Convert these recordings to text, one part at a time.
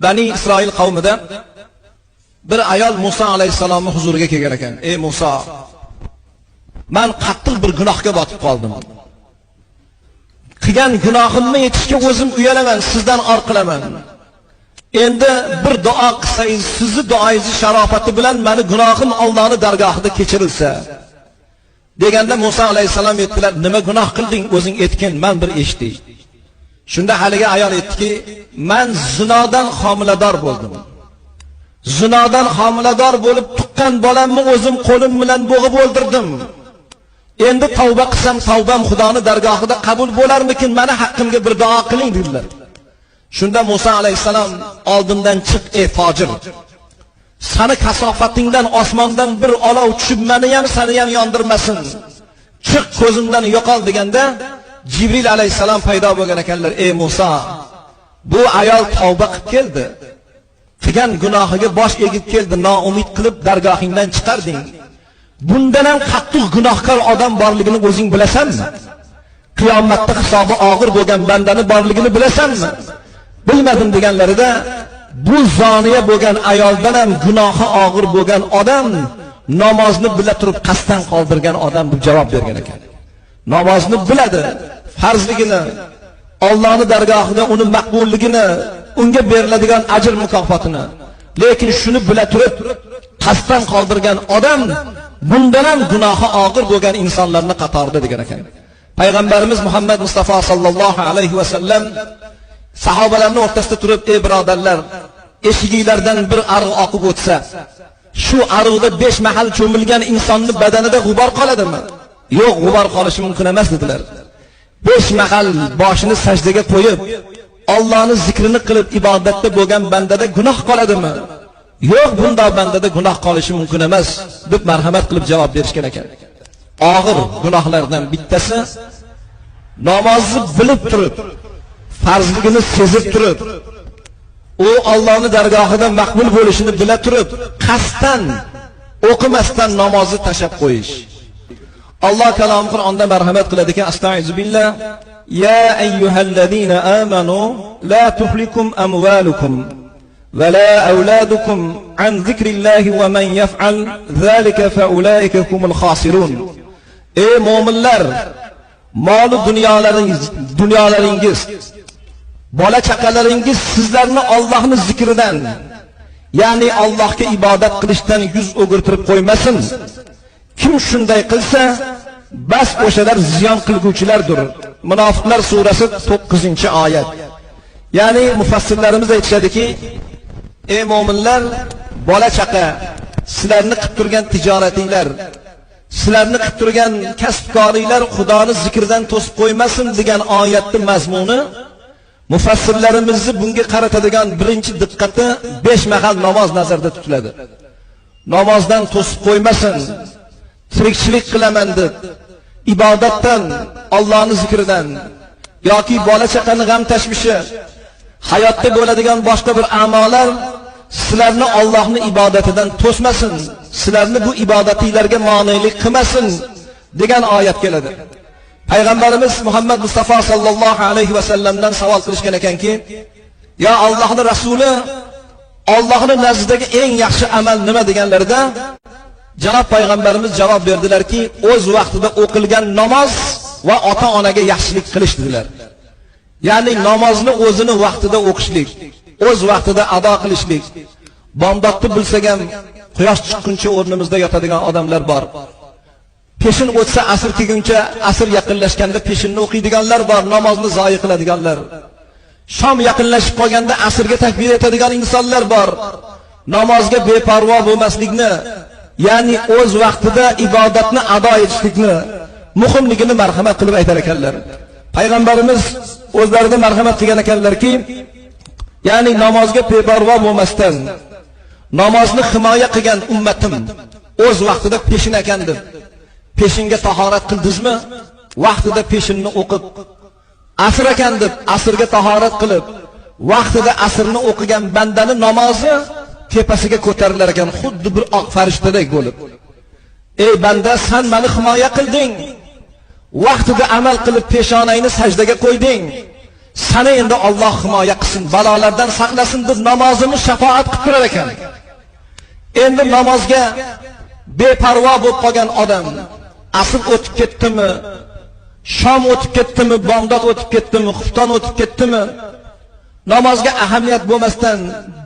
Bani Isroil qavmida bir ayol Musa alayhissalomning huzuriga kelgan ekan. Ey Musa, men qattiq bir gunohga botib qoldim. Qilgan gunohimni yetishga o'zim uyalaman, sizdan or qilaman. Endi bir duo qilsangiz, sizni duoingiz sharofati bilan meni gunohim Allohning dargohida kechirilsa. Deganda Musa alayhissalom aytdilar, nima gunoh qilding, o'zing aytgin, men bir eshitay. Shunda haligi ayol aytdiki, men zinodan homilador bo'ldim. Zinodan homilador bo'lib tuqqan bolamni o'zim qo'lim bilan bo'g'ib o'ldirdim. Endi tavba qilsam, tavbam Xudoning dargohida qabul bo'larmikin? Meni haqqimga bir duo qiling dedilar. Shunda Musa alayhissalom oldimdan chiq ey fojir. Sani kasofatingdan osmondan bir olov tushib meni ham seni ham yondirmasin. Chiq ko'zimdan yo'qol deganda Jibril alayhissalom paydo bo'lgan ekanlar. Ey Musa, bu ayol tavba qilib keldi. Qilgan gunohiga bosh egib keldi, noumid qilib dargohingdan chiqarding. Bundan ham qattiq gunohkor odam borligini o'zing bilasanmi? Qiyomatda hisobi og'ir bo'lgan bandani borligini bilasanmi? Bilmadim deganlarida bu zoniya bo'lgan ayoldan ham gunohi og'ir bo'lgan odam namozni bila turib qasddan qoldirgan odam deb javob bergan ekan. Namozni biladi, farzligini, Allohning dargohida uni maqbulligini, unga beriladigan ajr mukofotini. Lekin shuni bila turib qasddan qoldirgan odam bundan ham gunohi og'ir bo'lgan insonlarning qatorida degan ekan. Payg'ambarimiz Muhammad Mustafa sallallohu alayhi va sallam sahobalarning o'rtasida turib, ey birodarlar, eshiginglardan bir ariq oqib o'tsa, shu ariqda 5 mahal cho'milgan insonni badanida g'ubor qoladimi? Yo'q, g'ubor qolishi mumkin emas dedilar. 5 mahal boshini sajdaga qo'yib, Allohning zikrini qilib ibodatda bo'lgan bandada gunoh qoladimi? Yo'q, bunday bandada gunoh qolishi mumkin emas deb marhamat qilib javob berishgan ekan. Og'ir gunohlardan bittasi namozni bilib turib, farzligini sezib turib, u Allohning dargohida maqbul bo'lishini bila turib, qasddan o'qimasdan namozni tashab qo'yish. Alloh kalomi Qur'onda marhamat qiladiki, astaizu billah, ya ayyuhallazina amanu la tuhlikum amwalukum va la auladukum an zikrillahi va man yaf'al zalika fa ulaika humul khasirun. Ey mo'minlar, mol dunyolaringiz, bola chaqalaringiz sizlarni Allohning zikridan, ya'ni Allohga ibodat qilishdan yuz o'girtirib qo'ymasin. Kim shunday qilsa, bas o'shalar ziyon qilguvchilardir. Munofiqlar surasi 9-oyat. Ya'ni mufassirlarimiz aytishadiki, ey mo'minlar, bola chaqa sizlarni qilib turgan tijoratinglar, sizlarni qilib turgan kasbkoringlar Xudoni zikridan to'sib qo'ymasin degan oyatning mazmuni mufassirlarimizni bunga qaratadigan birinchi diqqati 5 mahal namoz nazarda tutiladi. Namozdan to'sib qo'ymasin, tirikchilik qilaman deb ibodatdan, Allohning zikridan yoki bola chaqani g'am tashvishi, hayotda bo'ladigan boshqa bir a'molar sizlarni Allohning ibodatidan to'smasin, sizlarni bu ibodatinglarga monelik qilmasin degan oyat keladi. Payg'ambarimiz Muhammad Mustafa sallallohu alayhi va sallamdan savol qilishgan ekanki, yo Allohning rasuli, Allohning nazdidagi eng yaxshi amal nima deganlarida janob payg'ambarimiz javob berdilarki, o'z vaqtida o'qilgan namoz va ota-onaga yaxshilik qilish dedilar. Ya'ni namozni o'zini vaqtida o'qishlik, o'z vaqtida ado qilishlik. Bomdodni bilsak ham quyosh chiqquncha o'rnimizda yotadigan odamlar bor. Peshin o'tsa asr kelguncha, asr yaqinlashganda peshinni o'qiydiganlar bor, namozni zoyi qiladiganlar. Shom yaqinlashib qolganda asrga takbir etadigan insonlar bor. Namozga beparvo bo'lmaslikni, ya'ni o'z vaqtida ibodatni ado etishlikni muhimligini marhamat qilib aytar ekanlar. Payg'ambarimiz o'zlarida marhamat qilgan ekanlarki, ya'ni namozga beparvo bo'lmasdan namozni himoya qilgan ummatim o'z vaqtida peshin ekan deb peshinga tahorat qildingizmi? Vaqtida peshinni o'qib, asr ekan deb asrga tahorat qilib, vaqtida asrni o'qigan bandani namozi tepasiga ko'tarilar ekan, xuddi bir oq farishtadek bo'lib. Ey banda, sen meni himoya qilding. Vaqtida amal qilib peshonangni sajdaga qo'yding. Sani endi Alloh himoya qilsin, balolardan saqlasin deb namozimiz shafoat qilib turar ekan. Endi namozga beparvo bo'lib qolgan odam asr o'tib ketdimi, shom o'tib ketdimi, bomdod o'tib ketdimi, xufton o'tib ketdimi, namozga ahamiyat bo'lmasdan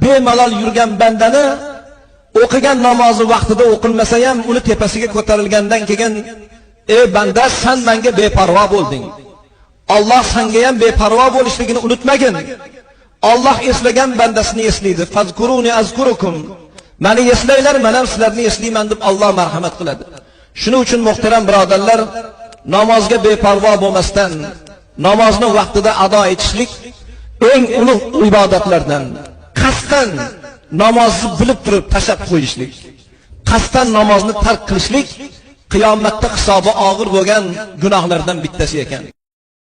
bemalol yurgan bandani o'qigan namozi vaqtida o'qilmasa ham uni tepasiga ko'tarilgandan keyin ey banda, sen menga beparvo bo'lding. Alloh senga ham beparvo bo'lishligini unutmagin. Alloh eslagan bandasini eslaydi. Fazkuruni azkurukum. Meni eslanglar, men ham sizlarni eslayman deb Alloh marhamat qiladi. Shuning uchun muhtaram birodarlar, namozga beparvo bo'lmasdan namozni vaqtida ado etishlik eng ulug' ibodatlardan. Qasddan namozni bilib turib tashlab qo'yishlik, qasddan namozni tark qilishlik qiyomatda hisobi og'ir bo'lgan gunohlardan bittasi ekan.